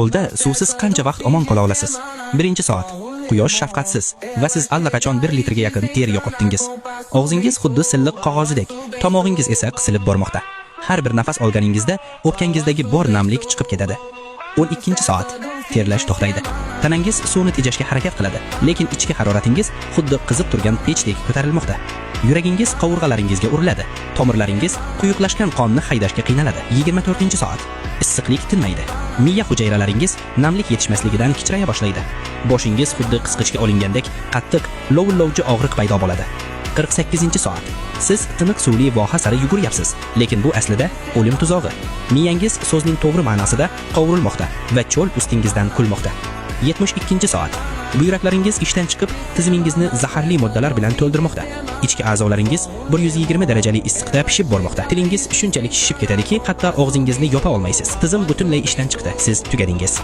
Cho'lda suvsiz qancha vaqt omon qola olasiz? Birinchi soat. Quyosh shafqatsiz va siz allaqachon 1 litrga yaqin ter yo'qotdingiz. Og'zingiz xuddi silliq qog'ozidek, tomog'ingiz esa qisilib bormoqda. Har bir nafas olganingizda o'pkangizdagi bor namlik chiqib ketadi. 12-soat. Terlash to'xtaydi. Tanangiz suvni tejashga harakat qiladi, lekin ichki haroratingiz xuddi qizib turgan pechdek ko'tarilmoqda. Yuragingiz qovurg'alaringizga uriladi. Tomirlaringiz quyuqlashgan qonni haydashga qiynaladi. 24-soat. Issiqlik tinmaydi. Miya hujayralaringiz namlik yetishmasligidan kichraya boshlaydi. Boshingiz xuddi qisqichga olingandek qattiq, lovullovchi og'riq paydo bo'ladi. 48-soat. Siz tiniq suvli voha sari yuguryapsiz, lekin bu aslida o'lim tuzog'i. Miyangiz so'zning to'g'ri ma'nosida qovurilmoqda va cho'l ustingizdan kulmoqda. 72-soat. Buyraklaringiz ishdan chiqib, tizimingizni zaharli moddalar bilan to'ldirmoqda. Ichki a'zolaringiz 120 darajali issiqda pishib bormoqda. Tilingiz shunchalik shishib ketadiki, hatto og'zingizni yopa olmaysiz. Tizim butunlay ishdan chiqdi. Siz tugadingiz.